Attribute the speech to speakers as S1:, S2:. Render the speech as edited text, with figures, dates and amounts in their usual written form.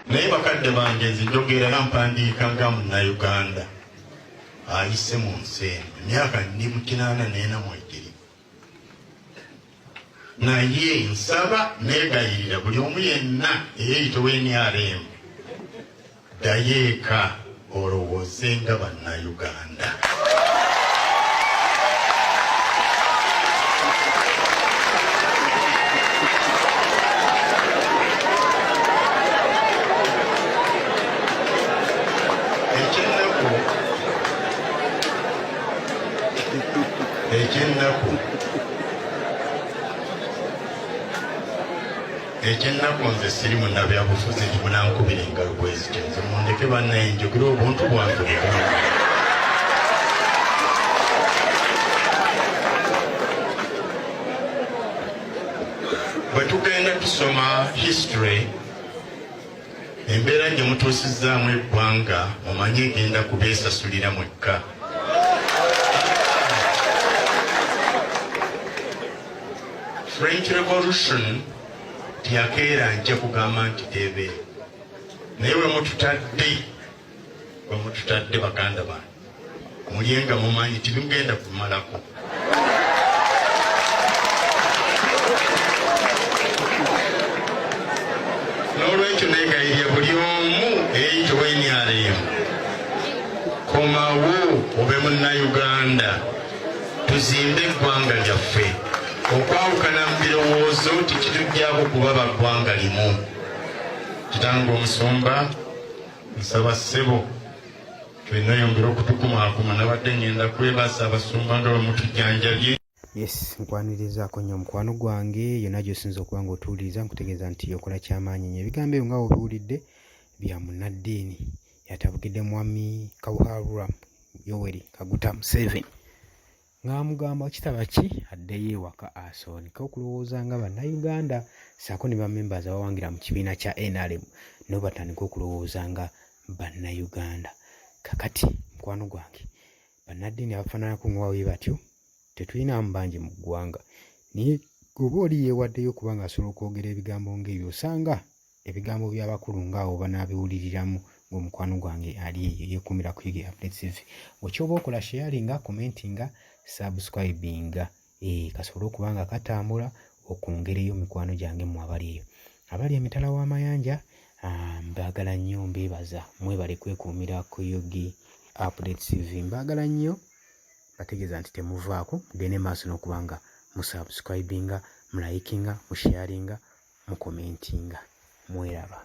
S1: Naye bakadde bange, nze njogera era mpandiika nga Munnayuganda ayise mu nsi eno emyaka ndi mu 84 mwegiri, naye nsaba neegayirira buli omu yenna eyeeyita owa NRM, ddayo eka olowooze nga Bannayuganda. Ekyennaku, ekyennaku, Ekyennaku, nze siri munnabyabufuzi nti munankubira engalo bwezityo. Nze mundeke bannaye njogere obuntu bwange butono. Bwe tugenda tusoma history, embeera gye mutuusizzaamu eggwanga, mumanye egenda kubeesasulira mwekka. French Revolution teyakeera nja kugamba nti teebe, naye wemututadde, wemututadde, baganda bange, mulye nga mumanyi tibimugenda kumalako. N'olwekyo negayirya buli omu eyeyita owa NRM, komawo obe Munnayuganda, tuzimbe eggwanga lyaffe. Okwawukana mu birowoozo tekitujjaako kuba ba ggwanga limu. Kitange omusumba, nsaba ssebo tulina oyongera okutukumaakuma. Nabadde ngenda kwebaza abasumba nga bwe mutujjanjabye.
S2: Yes, nkwanirizaako nnyo omukwano gwange yonna gy'osinza okuba ng'otuwuliriza. Nkutegeeza nti okola kyamaanyi nnyo. Ebigambo ebyo nga bw'obiwulidde bya munnaddiini, yatabukidde Mwami Kabuharura Yoweri Kaguta Museveni ng'amugamba kitaba ki addeyo ewaka asoonike okulowooza nga Bannayuganda ssaako ne bamembers abawangira mu kibiina kya NRM nabo batandike okulowooza nga Bannayuganda. Kakati mukwano gwange, bannaddiini abafaananako nga bwe batyo tetulinamu bangi mu ggwanga, naye oba oli yeewaddeyo okuba ng'asobola okwogera ebigambo ng'ebyo, osanga ebigambo by'abakulu ng'abo banaabiwuliriramu. Ng'omukwano gwange ali eyo yeekuumira ku Yugi Updates TV, gwe ky'oba okola, sharinga, commentinga, subscribinga, ee kasobole okuba nga katambula okwongereyo mikwano gyange mmwe abali eyo, abali emitala w'amayanja. Mbaagala nnyo, mbeebaza, mwebale kwekuumira ku Yugi Updates TV. Mbaagala nnyo, bategeeza nti temuvaako, mugende maaso n'okuba nga musubscribinga, mulikinga, musharinga, mukomentinga. Mweraba.